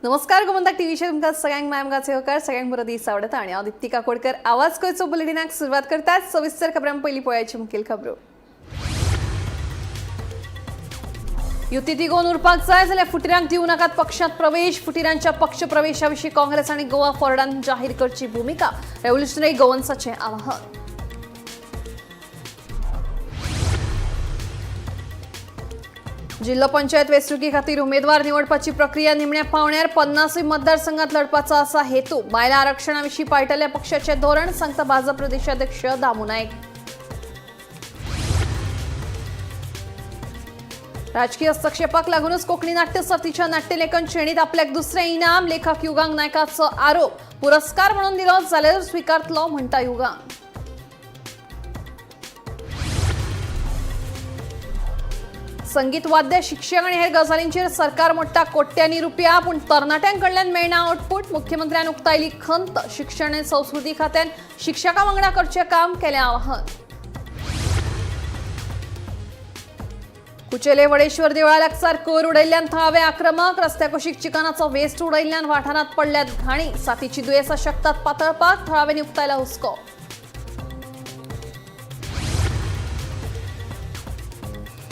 नमस्कार, गोमंतक टीव्हीचेर तुमकां सगळ्यांक माय मोगाचे होकार, सगळ्यांक बरो दीस आवडटा आनी हांव दिप्ती काकोडकर आवाज गोंयचो बुलेटिनाक सुरवात करतात. सविस्तर खबरां. पयलीं पळयाची मुखेल खबरो. युती तिगोवन उरपाक जाय जाल्यार फुटिरांक दिवं नाकात पक्षात प्रवेश. फुटिरांच्या पक्ष प्रवेशा विशीं काँग्रेस आनी गोवा फॉरवर्डान जाहीर करची भुमिका, रेव्होल्युशनरी गोवन्साचें आवाहन. जिल्हो पंचायत वेंचणुके खातीर उमेदवार निवडपाची प्रक्रिया निमण्या पावण्यार. 50 मतदारसंघात लढपाचा असा हेतू. बायला आरक्षणाविषयी पाळटल्या पक्षाचे धोरण, सांगता भाजप प्रदेशाध्यक्ष दामू नाईक. राजकीय हस्तक्षेपाक लागूनच कोकणी नाट्य सर्तीच्या नाट्यलेखन श्रेणीत आपल्याक दुसरें इनाम, लेखक युगांक नायकाचो आरोप. पुरस्कार म्हणून दिलो जाल्यार स्विकारतलो, म्हणटा युगांक. संगीत, वाद्य, शिक्षक आनी हेर गजालींचेर सरकार मोडटा कोट्यांनी रुपया, पूण तरणाट्यां कडल्यान मेळना आउटपूट, मुख्यमंत्र्यान उक्तायली खंत. शिक्षण आनी संस्कृती खात्यान शिक्षकां वांगडा करचें काम, केलें आवाहन. कुचेले वडेश्वर देवळा लागसार कोयर उडयल्ल्यान थळावे आक्रमक. रस्त्या कुशीक चिकनाचो वेस्ट उडयल्ल्यान वाठारांत पडल्यात घाणी. साथीची दुयेंसां शकतात पातळपाक, थळाव्यांनी उक्तायला हुस्को.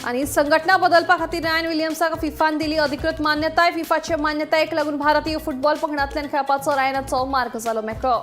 आनी संघटना बदलपा खातीर रायन विलियम्साक फिफान दिली अधिकृत मान्यताय. फिफाचे मान्यतायेक लागून भारतीय फुटबॉल पंगडांतल्यान खेळपाचो रायनाचो मार्ग जालो मेकळो.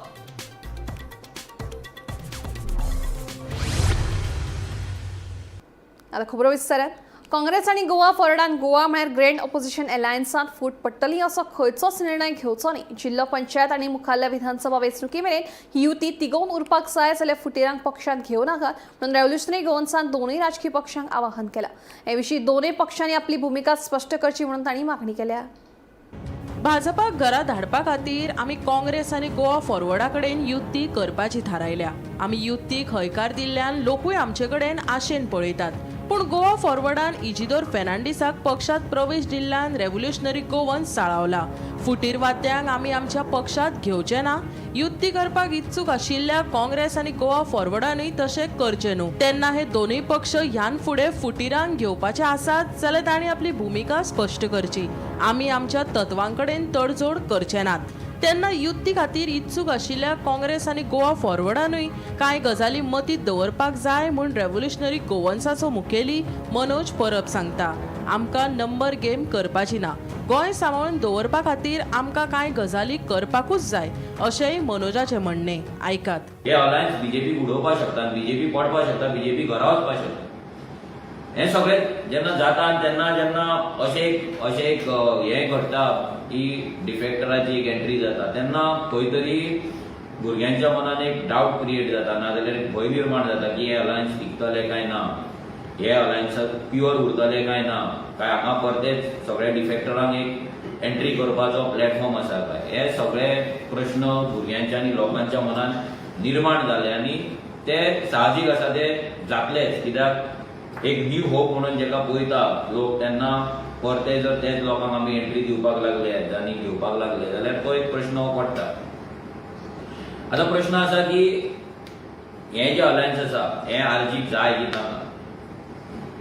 आता खबरो विस्तारान. काँग्रेस आनी गोवा फॉरवर्डान गोवा म्हळ्यार ग्रँड ऑपोजिशन अलायन्सांत फूट पडटली असो खंयचोच निर्णय घेवचो न्ही. जिल्हो पंचायत आनी मुखाल्ल्या विधानसभा वेंचणुके मेरेन ही युती तिगोवन उरपाक जाय जाल्यार फुटिरांक पक्षांत घेवं नाकात म्हणून रेव्होल्युशनरी गोवन्सान दोनूय राजकीय पक्षांक आवाहन केलां. हे विशीं दोनूय पक्षांनी आपली भुमिका स्पश्ट करची म्हणून तांणी मागणी केल्या. भाजपाक घरा धाडपा खातीर आमी काँग्रेस आनी गोवा फॉरवर्डा कडेन युती करपाची थारायल्या. आमी युतीक हयकार दिल्ल्यान लोकूय आमचे कडेन आशेन पळयतात, पूण गोवा फॉरवर्डान इजिदोर फेर्नांडीसाक पक्षात प्रवेश दिल्ल्यान रेव्होल्युशनरी गोवन्स चाळावला. फुटीरवाद्यांक आमी आमच्या पक्षात घेवचे ना. युती करपाक इत्सूक आशिल्ल्या काँग्रेस आनी गोवा फॉरवर्डानूय तशें करचें न्हू. तेन्ना हे दोनूय पक्ष ह्यान फुडें फुटिरांक घेवपाचे आसात जाल्यार तांणी आपली भुमिका स्पश्ट करची. आमी आमच्या तत्वां कडेन तडजोड करचे नात. तेन्ना युती खातीर इत्सूक आशिल्ल्या काँग्रेस आनी गोवा फॉरवर्डानूय कांय गजाली मतींत दवरपाक जाय म्हूण रेव्होल्युशनरी गोवन्साचो मुखेली मनोज परब सांगता. आमकां नंबर गेम करपाची ना. गोंय सांबाळून दवरपा खातीर आमकां कांय गजाली करपाकूच जाय, अशेंय मनोजाचें म्हणणें. आयकात. हे अलायन्स बीजेपी उडोवपाक शकता, बीजेपी पडपाक शकता, बीजेपी घरा वचपाक शकता. हे सगळें जेन्ना जाता आनी तेन्ना जेन्ना अशें एक हें घडटा की डिफेक्टराची एक एंट्री जाता, तेन्ना खंय तरी भुरग्यांच्या मनान एक डावट क्रिएट जाता, नाजाल्यार एक भंय निर्माण जाता की हे अलायन्स टिकतले काय ना, हे अलायन्साक प्युअर उरतले काय ना, काय हांगा परतेच सगळ्या डिफेक्टरांक एक एंट्री करपाचो प्लॅटफॉर्म आसा काय. हे सगळे प्रश्न भुरग्यांच्या आनी लोकांच्या मनान निर्माण जाले आनी ते साहजीक आसा, ते जातलेच. कित्याक एक न्यू होप म्हणून जेका पळयता लोक, तेन्ना परते जर तेच लोकांक आमी एंट्री दिवपाक लागले आनी घेवपाक लागले जाल्यार तो एक प्रश्न पडटा. आतां प्रश्न आसा की हें जें अलायन्स आसा हें आरजीक जाय की नाका.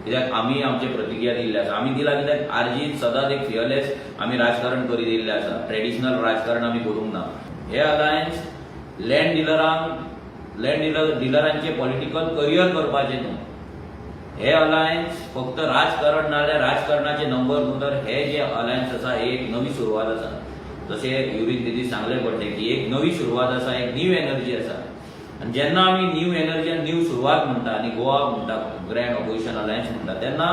कित्याक आमी आमची प्रतिक्रिया दिल्ली आसा. आमी दिला कित्याक आरजी सदांच एक फियरलेस आमी राजकारण करीत येयल्लें आसा. ट्रेडिशनल राजकारण आमी करूंक ना. हे अलायन्स लँड डिलरांक, लँड डिलरांचे पॉलिटिकल करियर करपाचें न्हू. हे अलायन्स फक्त राजकारण नाजाल्यार राजकारणाचे नंबर न्हू, तर हे जे अलायन्स आसा हे एक नवी सुरवात आसा. जशें युरीन दिदी सांगलें पडलें की एक नवी सुरवात आसा, एक न्यू एनर्जी आसा. आनी जेन्ना आमी न्यू एनर्जी आनी न्यू सुरवात म्हणटा आनी गोवा म्हणटा, ग्रँड ऑपोजिशन अलायन्स म्हणटा, तेन्ना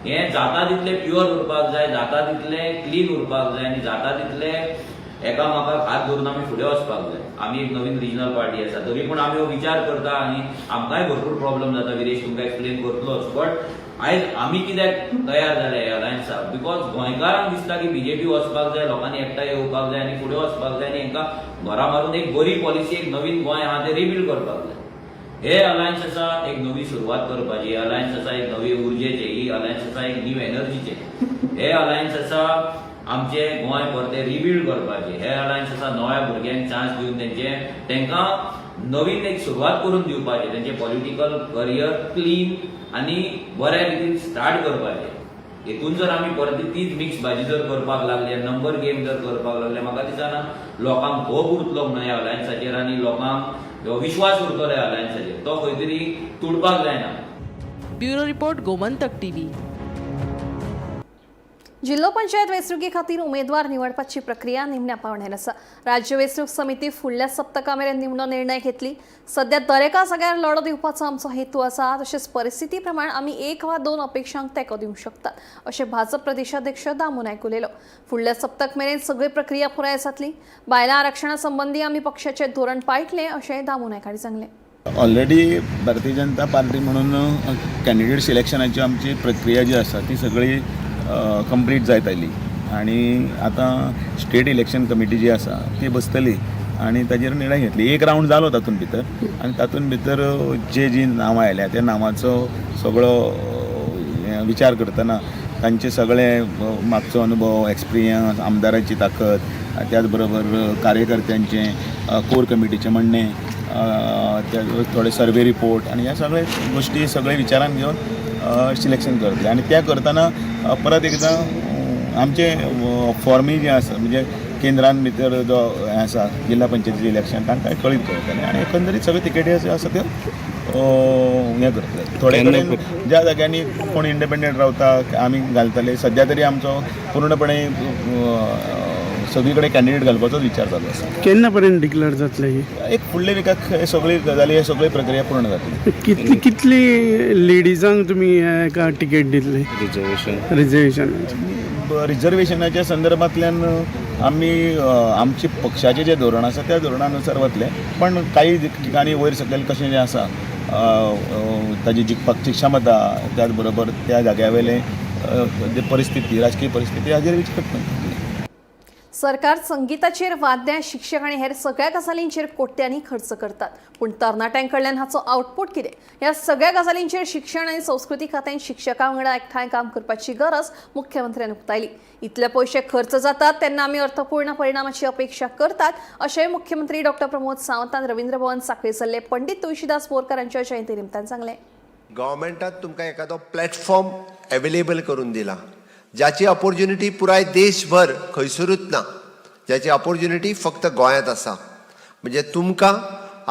हें जाता तितलें प्युअर उरपाक जाय, जाता तितलें क्लीन उरपाक जाय आनी जाता तितलें एकामेकाक हात धरून आमी फुडें वचपाक जाय. आमी एक नवीन रिजनल पार्टी आसा, तरी पूण आमी हो विचार करता आनी आमकांय भरपूर प्रॉब्लम जाता. विरेश तुमकां एक्सप्लेन करतलोच, बट आयज आमी कित्याक तयार जाले ह्या अलायन्साक? Because गोंयकारांक दिसता की बीजेपी वचपाक जाय, लोकांनी एकठांय येवपाक जाय आनी फुडें वचपाक जाय आनी हांकां घरा मारून एक बरी पॉलिसी, एक नवीन गोंय आहा तें रिबिल्ड करपाक जाय. हे अलायन्स आसा एक नवी सुरवात करपाची, हे अलायन्स आसा एक नवी उर्जेचे, ही अलायन्स आसा एक न्यू एनर्जीचे, हे अलायन्स आसा आमचे गोंय परते रिबिल्ड करपाचे, हे अलायन्स आसा नव्या भुरग्यांक चान्स दिवन तेंचे तांकां नवीन एक सुरवात करून दिवपाची, तेंचे पॉलिटिकल करियर क्लीन आनी बऱ्या रितीन स्टार्ट करपाचें. हेतून जर आमी परत तीच मिक्स भाजी जर करपाक लागले, नंबर गेम जर करपाक लागले, म्हाका दिसना लोकांक होप उरतलो म्हणून ह्या अलायन्साचेर आनी लोकांक विश्वास उरतलो ह्या अलायन्साचेर. तो खंय तरी तुडपाक जायना. Bureau report, Gomantak TV. जिल्हो पंचायत वेंचणुके खातीर उमेदवार निवडपाची प्रक्रिया निमण्या पावण्यार आसा. राज्य वेंचणूक समिती फुडल्या सप्तका मेरेन निमणो निर्णय घेतली. सध्या दरेका जाग्यार लढो दिवपाचो आमचो हेतू आसा. तशेंच परिस्थिती प्रमाण आमी एक वा दोन अपेक्षांक तेंको दिवंक शकतात, अशें भाजप प्रदेशाध्यक्ष दामू नायक उलयलो. फुडल्या सप्तक मेरेन सगळी प्रक्रिया पुराय जातली. बायलां आरक्षणा संबंदी आमी पक्षाचें धोरण पाळटले, अशें दामू नायक हांणी सांगलें. ऑलरेडी भारतीय जनता पार्टी म्हणून कॅन्डिडेट सिलेक्शनाची आमची प्रक्रिया जी आसा ती सगळी कंप्लीट जायत आयली आनी आतां स्टेट इलेक्शन कमिटी जी आसा ती बसतली आनी ताजेर निर्णय घेतली. एक रावंड जालो तातूंत भितर आनी तातूंत भितर जे जी नांवां आयल्या त्या नांवाचो सगळो हें विचार करतना तांचे सगळे मागचो अनुभव, एक्सपिरियन्स, आमदाराची ताकद, त्याच बरोबर कार्यकर्त्यांचें, कोर कमिटीचें म्हणणें, त्या थोडे सर्वे रिपोर्ट आनी ह्या सगळे गोश्टी सगळे विचारान घेवन सिलेक्शन करतले. आनी त्या करतना परत एकदां आमचे फॉर्मी जे आसा, म्हणजे केंद्रान भितर जो हें आसा जिल्हा पंचायतीचें इलेक्शन, तांकां कळीत करतले आनी एकंदरीत सगळे तिकेटी ज्यो आसा त्यो हें करतले. थोडे कडेन ज्या जाग्यांनी कोण इंडिपेंडंट रावता आमी घालतले. सद्या तरी आमचो पूर्णपणे सगळी कडेन कॅन्डिडेट घालपाचोच विचार चालू आसा. केन्ना पर्यंत डिक्लेअर जातले ही? एक फुडल्या विकाक हे सगळी गजाली, हे सगळी प्रक्रिया पूर्ण जातली. कितली कितली लेडीजांक तुमी एका तिकेट दितले? रिजर्वेशन. रिजर्वेशन. रिजर्वेशनाच्या संदर्भातल्यान आमी आमचे पक्षाचें जें धोरण आसा त्या धोरणानुसार वतले, पण काही ठिकाणी वयर सकयल कशें जें आसा ताजी जिखपाची क्षमता, त्याच बरोबर त्या जाग्या वयले जे परिस्थिती, राजकीय परिस्थिती हाजेर विचार करतले. सरकार संगीताचेर, वाद्यां, शिक्षक आनी हेर सगळ्या गजालींचेर कोट्यांनी खर्च करतात, पूण तरणाट्यां कडल्यान हाचो आउटपूट कितें? ह्या सगळ्या गजालींचेर शिक्षण आनी संस्कृती खात्यान शिक्षकां वांगडा एकठांय काम करपाची गरज मुख्यमंत्र्यान उक्तायली. इतले पयशे खर्च जातात तेन्ना आमी अर्थपूर्ण परिणामाची अपेक्षा करतात, अशें मुख्यमंत्री डॉक्टर प्रमोद सावंतान रवींद्र भवन सांखळे जाल्ले पंडित तुळशीदास बोरकर हांच्या जयंती निमतान सांगलें. गव्हर्मेंटान तुमकां एखादो प्लॅटफॉर्म एवेलेबल करून दिला, ज्याची ऑपॉर्च्युनिटी पुराय देशभर खंयसरूच ना, ज्याची ऑपॉर्च्युनिटी फक्त गोंयांत आसा. म्हणजे तुमकां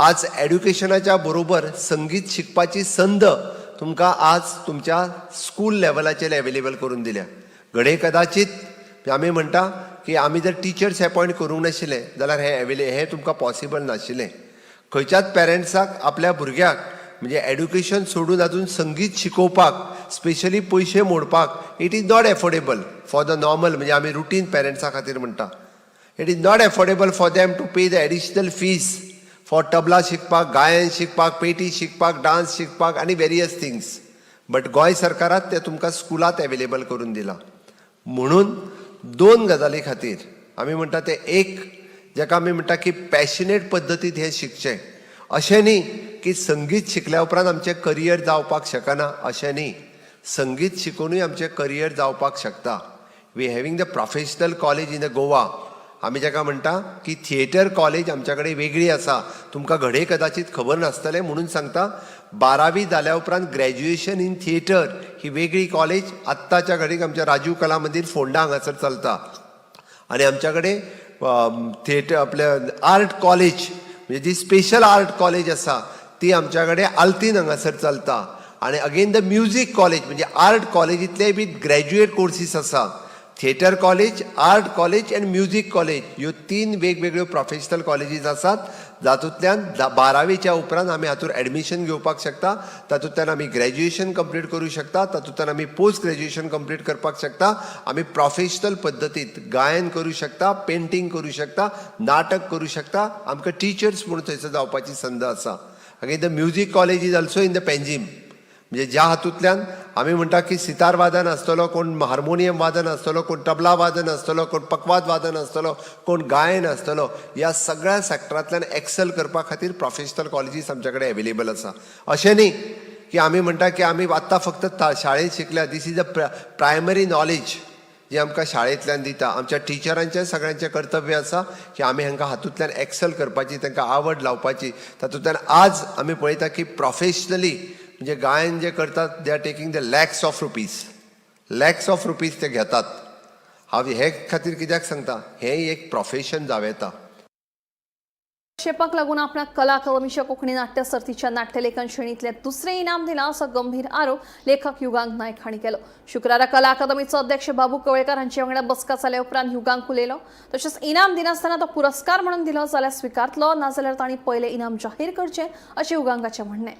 आज एड्युकेशनाच्या बरोबर संगीत शिकपाची संद तुमकां आज तुमच्या स्कूल लेवलाचेर एवेलेबल करून दिल्या. घडये कदाचीत आमी म्हणटा की आमी जर टिचर्स एपॉयंट करूंक नाशिल्ले जाल्यार हे एवेले हें तुमकां पॉसिबल नाशिल्लें. खंयच्याच पेरंट्साक आपल्या भुरग्याक म्हणजे एड्युकेशन सोडून अजून संगीत शिकोवपाक स्पेशली पयशे मोडपाक, it is not affordable for the normal, म्हणजे आमी रुटीन पेरंट्सा खातीर म्हणटा, it is not affordable for them to pay the additional fees for tabla शिकपाक, गायन शिकपाक, पेटी शिकपाक, डान्स शिकपाक आनी वेरियस थिंग्स. बट गोंय सरकारात ते तुमकां स्कुलांत एवेलेबल करून दिलां. म्हणून दोन गजाली खातीर आमी म्हणटा ते एक जाका आमी म्हणटा की पॅशनेट पद्दतीन हें शिकचें. अशें न्ही की संगीत शिकल्या उपरांत आमचें करियर जावपाक शकना, अशें न्ही. संगीत शिकोवनूय आमचें करियर जावपाक शकता. We having the professional college in the Goa. आमी जाका म्हणटा की थिएटर कॉलेज आमच्या कडेन वेगळी आसा. तुमकां घडये कदाचीत खबर नासतलें म्हणून सांगता, 12वी जाल्या उपरांत ग्रॅज्युएशन इन थिएटर ही वेगळी कॉलेज आत्ताच्या घडीक आमच्या राजीव कला मंदीर फोंडा हांगासर चलता. आनी आमच्या कडेन थिएटर आपल्या आर्ट कॉलेज, म्हणजे जी स्पेशल आर्ट कॉलेज आसा ती आमच्या कडेन आल्तीन हांगासर चलता. आनी अगेन the music college, म्हणजे आर्ट कॉलेजींतले बी ग्रॅज्युएट कोर्सीस आसा. Theatre college, art college and music college ह्यो तीन वेगवेगळ्यो प्रोफेशनल कॉलेजीस आसात, जातूंतल्यान 12वेच्या उपरांत आमी हातूंत एडमिशन घेवपाक शकता. तातूंतल्यान आमी ग्रॅज्युएशन कंप्लीट करूं शकता, तातूंतल्यान आमी पोस्ट ग्रॅज्युएशन कंप्लीट करपाक शकता. आमी प्रोफेशनल पद्दतीत गायन करूं शकता, पेंटींग करूं शकता, नाटक करूं शकता. आमकां टिचर्स म्हणून थंयसर जावपाची संद आसा. Again, the music college is also in the Panjim, म्हणजे ज्या हातूंतल्यान आमी म्हणटा की सितार वादन आसतलो, कोण हार्मोनियम वादन आसतलो, कोण तबला वादन आसतलो, कोण पकवाद वादन आसतलो, कोण गायन आसतलो, ह्या सगळ्या सॅक्टरांतल्यान एक्सेल करपा खातीर प्रोफेशनल कॉलेजीस आमच्या कडेन एवेलेबल आसा. अशें न्ही की आमी म्हणटा की आमी आत्तां फक्त शाळेंत शिकल्या. This is a primary knowledge जी आमकां शाळेंतल्यान दिता. आमच्या टिचरांचें सगळ्यांचें कर्तव्य आसा की आमी हांकां हातूंतल्यान एक्सेल करपाची तांकां आवड लावपाची. तातूंतल्यान आज आमी पळयता की प्रोफेशनली म्हणजे गायन जे करतात, they are taking the lakhs of rupees. Lakhs of rupees ते घेतात. हांव हे खातीर कित्याक सांगता, हें एक प्रोफेशन जावं येता. आक्षेपाक लागून आपणाक कला अकादमीच्या कोंकणी नाट्य सर्तीच्या नाट्यलेखन श्रेणीतले दुसरें इनाम दिलां असो गंभीर आरोप लेखक युगांक नायक हांणी केलो. शुक्रारा कला अकादमीचो अध्यक्ष बाबू कवळेकार हांचे वांगडा बसका जाल्या उपरांत युगांक उलयलो. तशेंच इनाम दिनासतना तो पुरस्कार म्हणून दिलो जाल्यार स्विकारतलो, नाजाल्यार तांणी पयलें इनाम जाहीर करचें अशें युगांकाचें म्हणणें.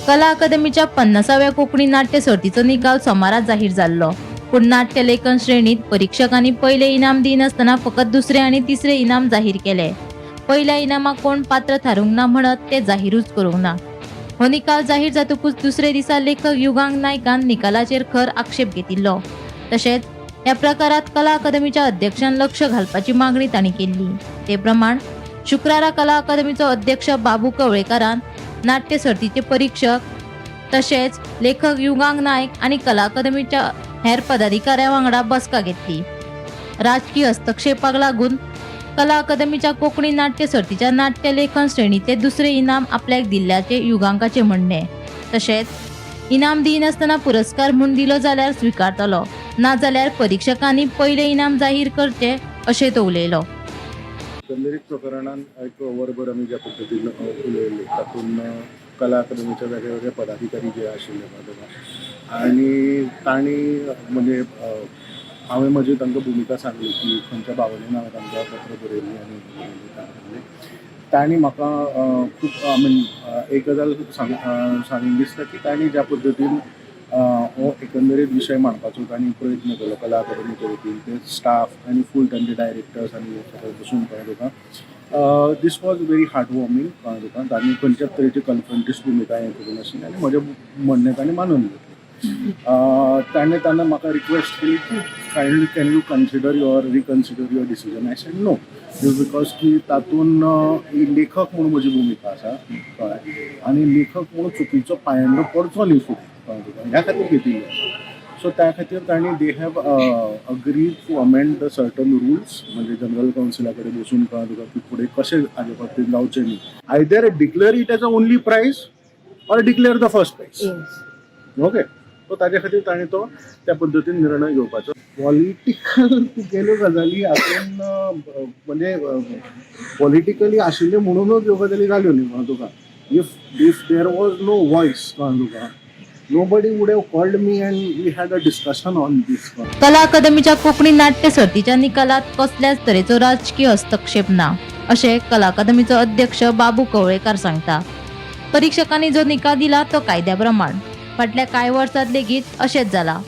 कला अकादमीच्या 50व्या कोंकणी नाट्य सर्तीचो निकाल सोमारा जाहीर जाल्लो. पूण नाट्य लेखन श्रेणीत परिक्षकांनी पयले इनाम दिनासतना फकत दुसरे आनी तिसरे इनाम जाहीर केले. पयल्या इनामाक कोण पात्र थारूंक ना म्हणत ते जाहीरूच करूंक ना. हो निकाल जाहीर जातकूच दुसरे दिसा लेखक युगांक नायकान निकालाचेर खर आक्षेप घेतिल्लो. तशेंच ह्या प्रकारात कला अकादमीच्या अध्यक्षान लक्ष घालपाची मागणी तांणी केल्ली. ते प्रमाण शुक्रारा कला अकादमीचो अध्यक्ष बाबू कवळेकारान नाट्य सर्तीचे परीक्षक तशेंच लेखक युगांक नायक आनी कला अकादमीच्या हेर पदाधिकाऱ्यां वांगडा बसका घेतली. राजकीय हस्तक्षेपाक लागून कला अकादमीच्या कोंकणी नाट्य सर्तीच्या नाट्य लेखन श्रेणीतले दुसरे इनाम आपल्याक दिल्ल्याचे युगांकाचे म्हणणें. तशेंच इनाम दिनासतना पुरस्कार म्हूण दिलो जाल्यार स्विकारतलो, नाजाल्यार परिक्षकांनी पयले इनाम जाहीर करचे अशें तो उलयलो. एकंदरीत प्रकरणान एक वरभर आमी ज्या पद्दतीन उलयले तातूंत कला अकादमीचे वेगळे वेगळे पदाधिकारी जे आशिल्ले भाजपा आनी तांणी म्हणजे हांवें म्हजी तांकां भुमिका सांगली की खंयच्या भावनेन हांवें तांकां पत्र बरयल्लें आनी बरयल्लें तांकां. तांणी म्हाका खूब I mean एक गजाल सांगीन दिसता की तांणी ज्या पद्दतीन हो एकंदरीत विशय मांडपाचो तांणी प्रयत्न केलो कला अकादमीच्या वतीन, ते स्टाफ आनी फूल तांचे डायरेक्टर्स आनी हे सगळे बसून कळ्ळें तुका, this was very heart warming कळ्ळें तुका. तांणी खंयच्याच तरेची कन्फ्रंटीस भुमिका हें करूं नाशिल्ली आनी म्हजें म्हणणें तांणी मानून घेतलें. ताणें तेन्ना म्हाका रिक्वेस्ट केली की kindly can you consider your reconsider your decision. I said no, just because की तातूंत लेखक म्हणून म्हजी भुमिका आसा कळ्ळें आनी लेखक म्हणून चुकीचो पायंडो पडचो न्ही फुडें कळ्ळें तुका, ह्या खातीर घेतिल्ली आसा. सो त्या खातीर तांणी they have agreed to amend the certain rules, म्हणजे जनरल कावन्सिला कडेन बसून कळ्ळें तुका की फुडें कशें हाजे बाबतींत जावचें न्ही. Either declare it as a only prize or declare the first prize, okay. So ताजे खातीर ताणें तो त्या पद्दतीन निर्णय घेवपाचो. पॉलिटिकल तुगेल्यो गजाली हातून म्हणजे पॉलिटिकली आशिल्ल्यो म्हणूनच ह्यो गजाली जाल्यो न्ही कळ्ळें तुका. If there was no voice कळ्ळें तुका, nobody would have called me and we had a discussion on this. कला अकादमीच्या कोंकणी नाट्य सर्तीच्या निकालात कसल्याच तरेचो राजकीय हस्तक्षेप ना अशें कला अकादमीचो अध्यक्ष बाबू कवळेकार सांगता. परीक्षकांनी जो निकाल दिला तो कायद्या प्रमाण. फाटल्या कांय वर्सांत लेगीत अशेंच जाला.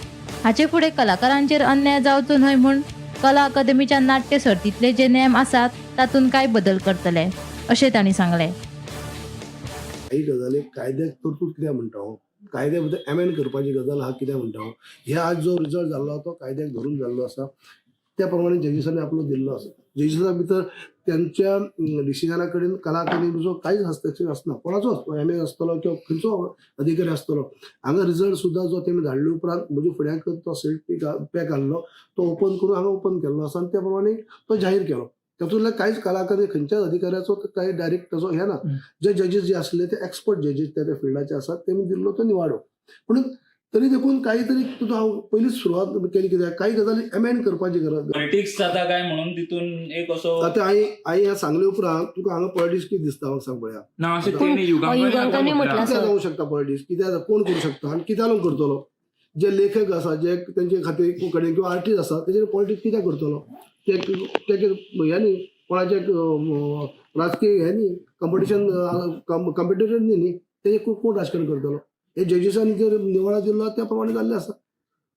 हाचे फुडें कलाकारांचेर अन्याय जावचो न्हय म्हूण कला अकादमीच्या नाट्य सर्तींतले जे नेम आसात तातूंत कांय बदल करतले अशें तांणी सांगलें. काही गजाली कायद्याक तरतूद कित्याक म्हणटा हो, कायद्या भितर एमेंड करपाची गजाल आहा कित्याक म्हणटा हो. हे आज जो रिजल्ट जाल्लो आहा तो कायद्याक धरून जाल्लो आसा, त्या प्रमाणे जजीसांनी आपलो दिल्लो आसा. जजीसा भितर त्यांच्या डिसिजना कडेन कला अकादमीचो कांयच हस्तक्षेप आसना, कोणाचो आसतलो, एम ए आसतलो किंवा खंयचो अधिकारी आसतलो. हांगा रिजल्ट सुद्दां जो तेणी धाडले उपरांत म्हज्या फुड्याक तो सील पॅक आहलो तो ओपन करून हांगा ओपन केल्लो आसा आनी त्या प्रमाणे तो जाहीर केलो. तातूंतल्यान कांयच कला अकादमी खंयच्याच अधिकाऱ्याचो कांय डायरेक्ट ताचो हें ना. जे जजीस जे आसले ते एक्सपर्ट जजीस त्या त्या फिल्डाचे आसात, तेमी दिल्लो तो निवाडो. पूण तरी देखून काही तरी तुजो हांव पयलीच सुरवात केली कित्याक काही गजाली एमेंड करपाची गरज. पॉलिटिक्स जाता काय म्हणून तितून एक असो आतां हांवें हांवें हें सांगले उपरांत तुका हांगा पॉलिटिक्स कितें दिसता म्हाका सांग पळया. ना अशें तेणी युगांकांनी म्हटलां. कित्याक जावंक शकता पॉलिटिक्स, कित्याक कोण करूं शकता आनी कित्याक लागून करतलो? जे लेखक आसा जे तेंचे खातीर कडेन किंवा आर्टिस्ट आसा तेजेर पॉलिटिक्स कित्याक करतलो? ते ते हें न्ही कोणाचें राजकीय हें न्ही, कंपिटिशन कंपिटिशन न्ही न्ही तेजें कोण राजकारण करतलो? हे जजीसांनी जर निवाडो दिल्लो त्या प्रमाणे जाल्लें आसा.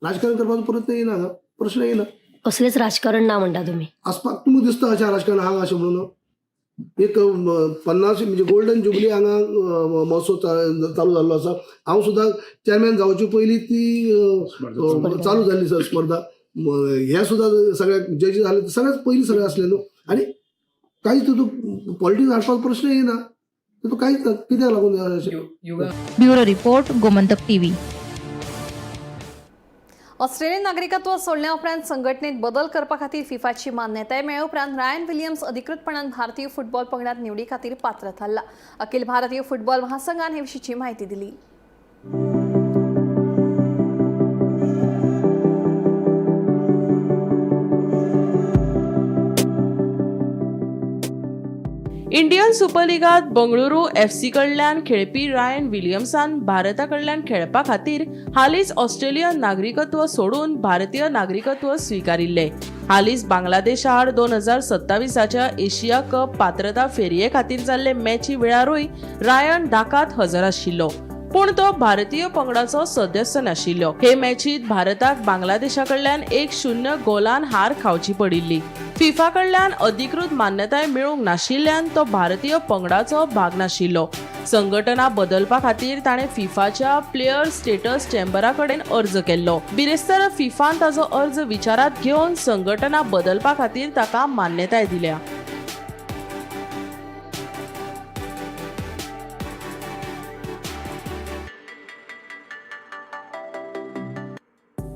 राजकारण करपाचो प्रयत्न येयना हांगा, प्रश्न येयना. कसलेच राजकारण ना म्हणटा तुमी? आसपाक तुमकां दिसता अशें राजकारण हांगा अशें म्हणून एक 50 म्हणजे गोल्डन जुबली हांगा महोत्सव चालू जाल्लो आसा. हांव सुद्दां चॅरमॅन जावचे पयलीं ती चालू जाल्ली स्पर्धा. हे सुद्दां सगळ्याक जजीस जाले सगळ्यात पयलीं सगळें आसलें न्हू. आनी कांयच तितून पॉलिटिक्स हाडपाक प्रश्न येयना, तितून कांयच ना. कित्याक लागून अशें? Bureau report, Gomantak TV. Australian नागरिकत्व सोडल्या उपरांत संघटनेत बदल करपा खातीर फिफाची मान्यताय मेळ्ळे उपरांत रायन विलियम्स अधिकृतपणान भारतीय फुटबॉल पंगडात निवडी खातीर पात्र थारला. अखिल भारतीय फुटबॉल महासंघान हे विशींची माहिती दिली. इंडियन सुपर लिगांत बंगळुरू एफसी कडल्यान खेळपी रायन विलियम्सान भारता कडल्यान खेळपा खातीर हालींच ऑस्ट्रेलियन नागरिकत्व सोडून भारतीय नागरिकत्व स्विकारिल्लें. हालींच बांगलादेशा आड 2027च्या एशिया कप पात्रता फेरये खातीर जाल्ले मॅची वेळारूय रायन डाकात हजर आशिल्लो, पूण तो भारतीय पंगडाचो सदस्य नाशिल्लो. हे मॅचीत भारताक बांगलादेशा कडल्यान 1-0 गोलान हार खावची पडिल्ली. फिफा कडल्यान अधिकृत मान्यताय मेळूंक नाशिल्ल्यान तो भारतीय पंगडाचो भाग नाशिल्लो. संघटना बदलपा खातीर ताणें फिफाच्या प्लेयर स्टेटस चेंबरा कडेन अर्ज केल्लो. बिरेस्तारा फिफान ताचो अर्ज विचारांत घेवन संघटना बदलपा खातीर ताका मान्यताय दिल्या.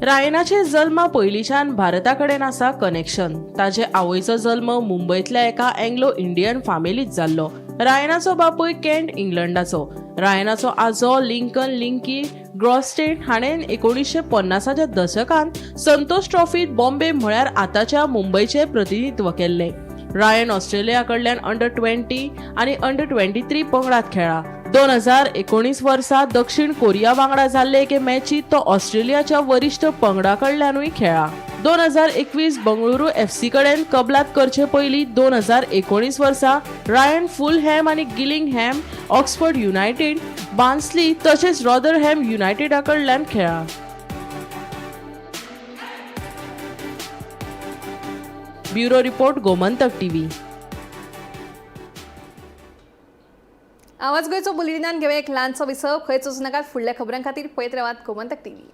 रायनाचे जल्मा पयलींच्यान भारता कडेन आसा कनेक्शन. ताजे आवयचो जल्म मुंबयतल्या एका अँग्लो इंडियन फामिलींत जाल्लो. रायनाचो बापूय केंट इंग्लंडाचो. रायनाचो आजो लिंकन लिंकी ग्रॉस्टेन हाणें 1950च्या दशकांत संतोष ट्रॉफीत बॉम्बे म्हळ्यार आतांच्या मुंबयचें प्रतिनिधित्व केल्लें. रायन ऑस्ट्रेलिया कडल्यान अंडर-20 आनी अंडर-23 पंगडात खेळ्ळा. 2019 वर्सा दक्षिण कोरिया वांगडा जाल्ले एके मॅचीत तो ऑस्ट्रेलियाच्या वरिश्ठ पंगडा कडल्यानूय खेळ्ळा. 2021 बंगळुरू एफसी कडेन कबलात करचे पयलीं 2019 वर्सा रायन फुलहॅम आनी गिलिंगहॅम, ऑक्सफर्ड युनायटेड, बार्न्सली तशेंच रॉदरहॅम युनायटेडा कडल्यान खेळ्ळा. Bureau report, Gomantak TV. आवाज गोंयचो बुलेटिनान घेवया एक ल्हानसो विसव. खंयच वचूं नाकात, फुडल्या खबरां खातीर पळयत रावात गोमंतक टीव्ही.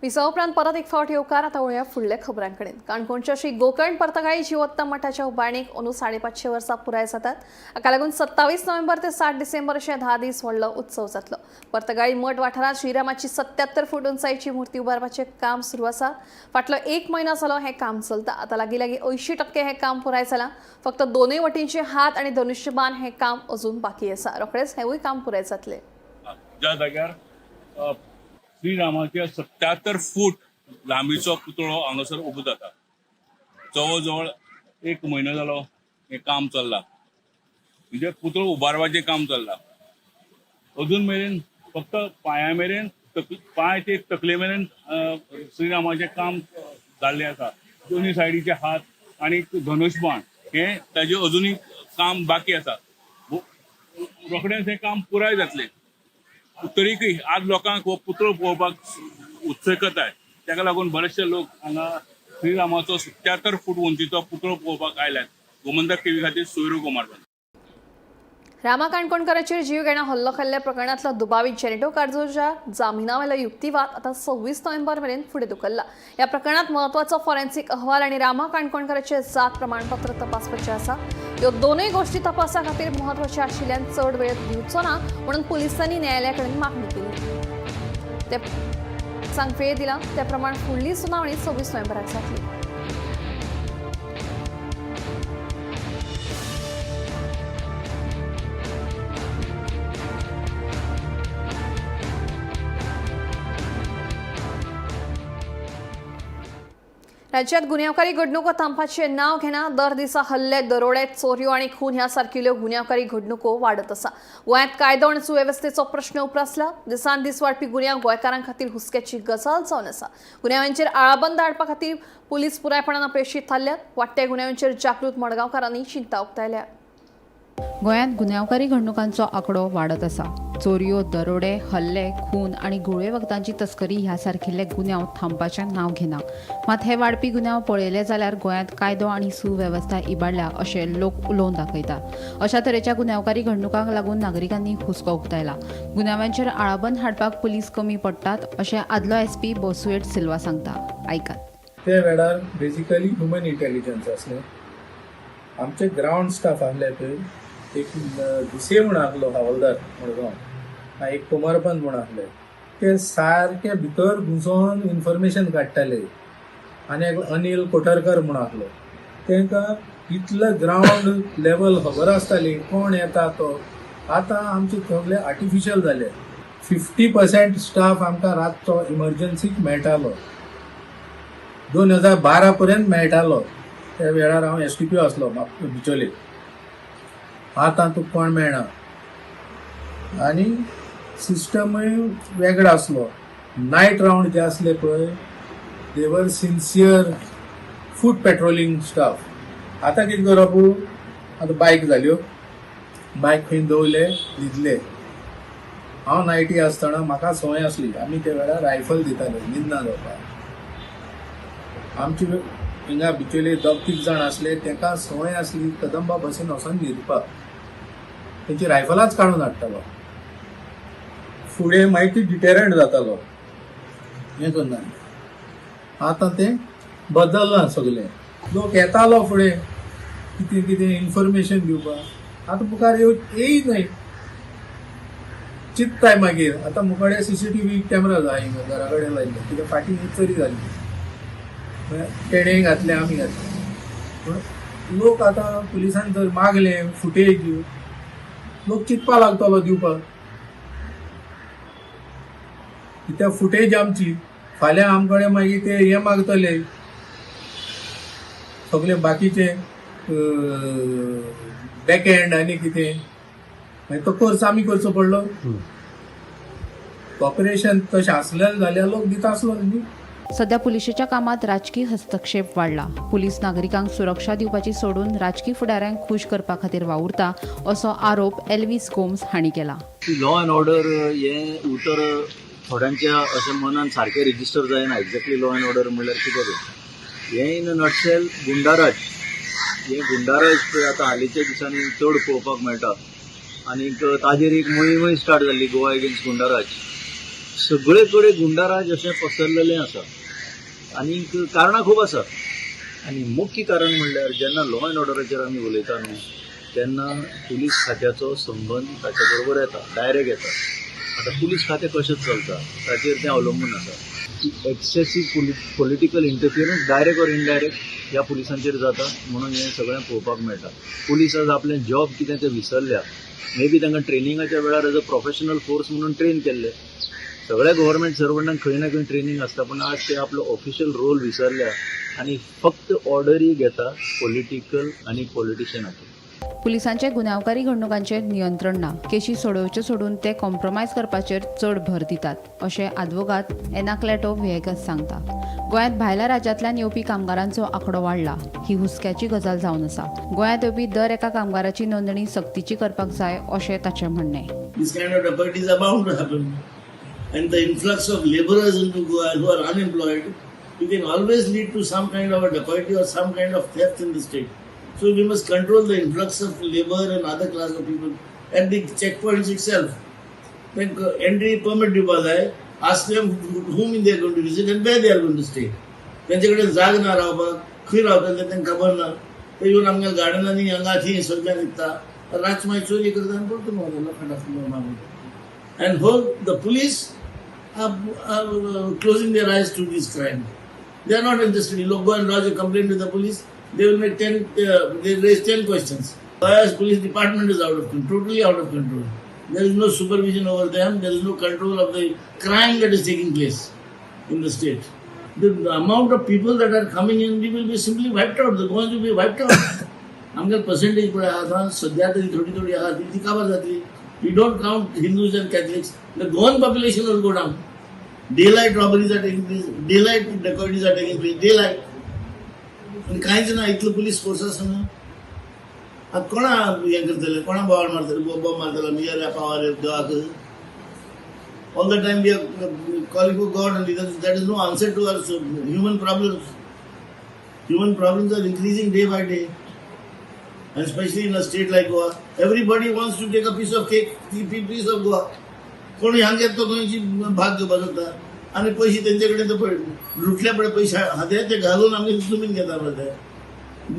विसवा उपरांत परत एक फावट येवकार. आतां वळया फुडल्या खबरां कडेन. काणकोणच्या श्री गोकर्ण पर्तगाळी जिवोत्तम मठाच्या उबारणीक अंदू 550 वर्सां पुराय जातात. हाका लागून 27 नोव्हेंबर ते 7 डिसेंबर अशे 10 दीस व्हडलो उत्सव जातलो. पर्तगाळी मठ वाठारांत श्रीरामाची 77 फूट उंचायेची मूर्ती उबारपाचें काम सुरू आसा. फाटलो 1 म्हयनो जालो हें काम चलता. आतां लागीं लागीं 80% हें काम पुराय जालां. फक्त दोनूय वटेनचे हात आनी धनुष्यबाण हें काम अजून बाकी आसा. रोखडेंच हेंवूय काम पुराय जातलें. ज्या जाग्यार श्रीरामाच्या 77 फूट लांबीचो पुतळो हांगासर उबो जाता. जवळ जवळ 1 म्हयनो जालो हें काम चल्लां, म्हणजे पुतळो उबारपाचें काम चल्लां. अजून मेरेन फक्त पांया मेरेन, पांय ते तकले मेरेन श्रीरामाचें काम जाल्लें आसा. दोनूय सायडीचे हात आनी धनुष्यबाण हें ताजें अजुनूय काम बाकी आसा. रोखडेंच हें काम पुराय जातलें. तरीकय आज लोकांक हो पुतळो पळोवपाक उत्सुकताय, ताका लागून बरेचशे लोक हांगा श्रीरामाचो 77 फूट उंचीचो पुतळो पळोवपाक आयल्यात. गोमंतक टीव्ही खातीर सोयरू कुमार. रामा काणकोणकाराचेर जीव घेणा हल्लो केल्ल्या प्रकरणांतलो दुबावीत जेनेटो कार्जोच्या जामिनावेलो युक्तिवाद आतां 26 नोव्हेंबर मेरेन फुडें धुकल्ला. ह्या प्रकरणांत म्हत्वाचो फॉरेन्सिक अहवाल आनी रामा काणकोणकाराचें जात प्रमाणपत्र तपासपाचें आसा. ह्यो दोनूय गोश्टी तपासा खातीर म्हत्वाच्यो आशिल्ल्यान चड वेळ दिवचो ना म्हणून पुलिसांनी न्यायालया कडेन मागणी केली. ते वेळ दिला त्या प्रमाण फुडली सुनावणी 26 नोव्हेंबराक जातली. राज्यात गुन्यांवकारी घडणुको थांबपाचें नांव घेना. दर दिसा हल्ले, दरोडे, चोरयो आनी खून ह्या सारकिल्यो गुन्यांवकारी घडणुको वाडत आसा. गोंयांत कायदो आनी सुवेवस्थेचो प्रश्न उप्रासला. दिसान दीस वाडपी गुन्यांव गोंयकारां खातीर हुस्क्याची गजाल जावन आसा. गुन्यांवांचेर आळाबंद हाडपा खातीर पुलीस पुरायपणान अपेशी थारल्यात. वाडट्या गुन्यांवांचेर जागृत मडगांवकारांनी चिंता उक्तायल्या. गोंयांत गुन्यांवकारी घडणुकांचो आंकडो वाडत आसा. चोरयो, दरोडे, हल्ले, खून आनी घुंवळे वखदांची तस्करी ह्या सारकिल्ले गुन्यांव थांबपाचें नांव घेना. मात हे वाडपी गुन्यांव पळयले जाल्यार गोंयांत कायदो आनी सुवेवस्था इबाडल्या अशें लोक उलोवन दाखयतात. अशा तरेच्या गुन्यांवकारी घडणुकांक लागून नागरिकांनी हुस्को उक्तायला. गुन्यांवांचेर आळाबंद हाडपाक पुलीस कमी पडटात अशें आदलो एसपी बोसुएट सिल्वा सांगता. आयकात. त्या वेळार बेजिकली ह्युमन इंटेलिजन्स आसलें. आमचे ग्रावंड स्टाफ आहले पळय, एक दुसरे म्हूण आहलो हवालदार मडगांव, एक कोमरपंत म्हूण आहले, ते सारके भितर घुसोन इन्फॉर्मेशन काडटाले. आनी एक अनिल कोठरकर म्हूण आहलो, तांकां इतले ग्रावंड लेवल खबर आसताली कोण येता तो. आतां आमचे सगळे आर्टिफिशियल जाले. 50% स्टाफ आमकां रातचो इमर्जन्सीक मेळटालो. 2012 पर्यंत मेळटालो. त्या वेळार हांव एसडीपीओ आसलो बिचोले. आतां तुका कोण मेळना आनी सिस्टमूय वेगळो आसलो. नायट रावंड जे आसले पळय, they were sincere foot patrolling staff. आतां कितें करप? आतां बायक जाल्यो, बायक खंय दवरले, न्हिदले. हांव नायटी आसतना म्हाका संवय आसली, आमी त्या वेळार रायफल दिताले न्हिदना जावपाक. आमचे हिंगा बिचोले दोग तीग जाण आसले, तांकां संवय आसली कदंबा बसीन वचोन न्हिदपाक. तेंची रायफलाच काडून हाडटालो. फुडें मागीर ती डिटेरंट जातालो. हें करना. आतां तें बदल्लां सगलें. लोक येतालो फुडें कितें कितें इन्फॉर्मेशन दिवपाक, आतां मुखार येय न्हय. चिंत्ताय मागीर. आतां मुखार सीसीटीव्ही कॅमेरा जाय हिंगा घरा कडेन लायल्ले, कित्याक फाटीं चोरी जाली, तेणें घातलें, आमी घातलें. पूण लोक आतां पुलिसान जर मागलें फुटेज, लोक चिंतपा लागतलो दिवपाक, कित्याक फुटेज आमची. फाल्यां आमकडे मागीर ते हें मागतले सगळे बाकीचे बॅकएंड आनी कितें, मागीर तो खर्च आमी करचो पडलो. कॉपरेशन तशें आसलें जाल्यार लोक दिता आसलो न्ही. सध्या पुलिशेच्या कामात राजकी हस्तक्षेप वाडला. पुलीस नागरिकांक सुरक्षा दिवपाची सोडून राजकी फुडाऱ्यांक खूश करपा खातीर वावुरता असो आरोप एल्वीस गोम्स हांणी केला. लॉ अँड ऑर्डर हें उतर थोड्यांच्या अशें मनान सारकें रजिस्टर जायना. एक्झॅक्टली लॉ अँड ऑर्डर म्हणल्यार कितें तें? हें इन अ नटशेल गुंडाराज. हें गुंडाराज पळय आतां हालींच्या दिसांनी चड पळोवपाक मेळटा आनीक ताजेर एक मोहीमय स्टार्ट जाल्ली, गोवा एगेन्स्ट गुंडाराज. सगळे कडेन गुंडाराज अशें पसरलेलें आसा आनीक कारणां खूब आसा. आनी मुख्य कारण म्हणल्यार जेन्ना लॉ अँड ऑर्डराचेर आमी उलयता न्हू, तेन्ना पुलीस खात्याचो संबंद ताच्या बरोबर येता, डायरेक्ट येता. आतां पुलीस खातें कशें चलता ताचेर तें अवलंबून आसा की excessive political interference, direct or indirect, ह्या पुलिसांचेर जाता म्हणून हें सगळें पळोवपाक मेळटा. पुलीस आज आपलें जॉब कितें तें विसरल्या. मे बी तांकां ट्रेनिंगाच्या वेळार एज अ प्रोफेशनल फोर्स म्हणून ट्रेन केल्ले. सगळ्या गव्हर्मेंट सर्वंटांक खंय ना खंय ट्रेनिंग आसता, पूण आज ते आपलो ऑफिशियल रोल विसरल्या आनी फक्त ऑर्डरी घेता पॉलिटिकल आनी पॉलिटिशियनाचे. पुलिसांचे गुन्यांवकारी घडणुकांचेर नियंत्रण ना. केशी सोडोवच्यो सोडून ते कॉम्प्रोमायज करपाचेर चड भर दितात अशें आदवोगाद एनाक्लेटो व्हिएगस सांगता. गोंयांत भायल्या राज्यांतल्यान येवपी कामगारांचो आंकडो वाडला. ही हुस्क्याची गजाल जावन आसा. गोंयांत येवपी दर एका कामगाराची नोंदणी सक्तीची करपाक जाय अशें ताचें म्हणणें. This kind of dacoities are bound to happen. And the influx of laborers into Goa who are unemployed, you can always lead to some kind of a dacoity or some kind of theft in the state. So we must control the influx of labor and other class of people at the checkpoints itself. Then entry permit दिवपा जाय. Ask them whom they are going to visit and where they are going to stay. तेंचे कडेन जाग ना रावपाक, खंय रावतले तेंकां खबर ना. ते येवन आमगे गार्डनांनी हांगा थंय सगळ्यांक न्हिदता. रातची मागीर चोरी करता आनी परतून वता लोखंडा मागून. And whole the police are closing their eyes to this crime. They are not interested. You go and lodge a complaint with the police, they will make 10, they raise 10 questions. Whereas police department is out of control, totally out of control. There is no supervision over them, there is no control of the crime that is taking place in the state. The amount of people that are coming in, we will be simply wiped out. The Goans will be wiped out. आमगे percentage पळय आतां सद्या तरी थोडी थोडी आहा ती काबार जातली. We don't count Hindus and Catholics. The Goan population will go down. Daylight robberies are taking place, daylight dacoities are taking place, daylight. आनी कांयच ना, इतलो पुलीस फोर्स आसना. आतां कोणा हें करतले, कोणा बोवाळ मारतले, बोब मारतले आमी पावर देवाक. All the time we are calling for God only. That is no answer to our human problems. Human problems are increasing day by day. And especially in a state like Goa, everybody wants to take a piece of cake, piece of Goa. कोणी हांगा येता तो गोंयची भाग घेवपाक सोदता आनी पयशे तेंचे कडेन ते पळय लुटले पळय पयशे हाते ते घालून आमी जमीन घेता पळय ते.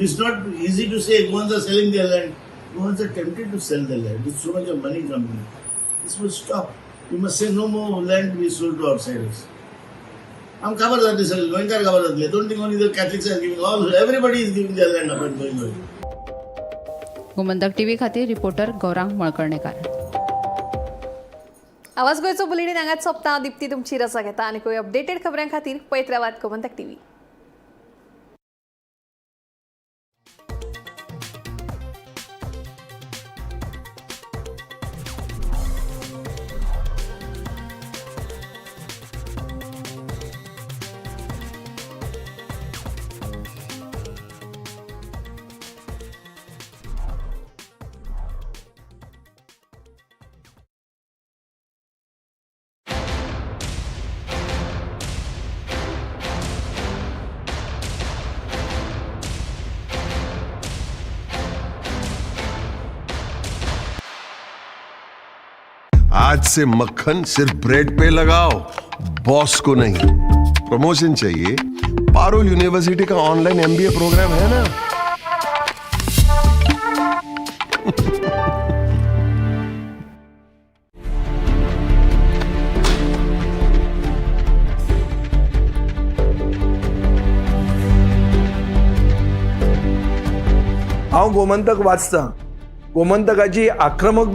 It's not easy to say Goans are selling their land. Goans are tempted to sell their land. It's so much of money coming. This must stop. You must say no more land to be sold to outsiders. आम काबार जातले सगळे गोंयकार काबार जातले. Don't think only the Catholics are giving, all everybody is giving their land up and going away. Gomantak TV खातीर reporter Gaurang Malkarnekar. आवाज गोंयचो बुलेटीन हांगाच सोंपता. दीप्ती तुमची रजा घेता आनी कोय अपडेटेड खबरां खातीर पळयत रावात गोमंतक टीव्ही. आज से मक्खन सिर्फ ब्रेड पे लगाओ, बॉस को नहीं. प्रमोशन चाहिए? पारुल यूनिवर्सिटी का ऑनलाइन एमबीए प्रोग्राम है ना. हांव गोमंतक वाचतां. गोमंतकाची आक्रमक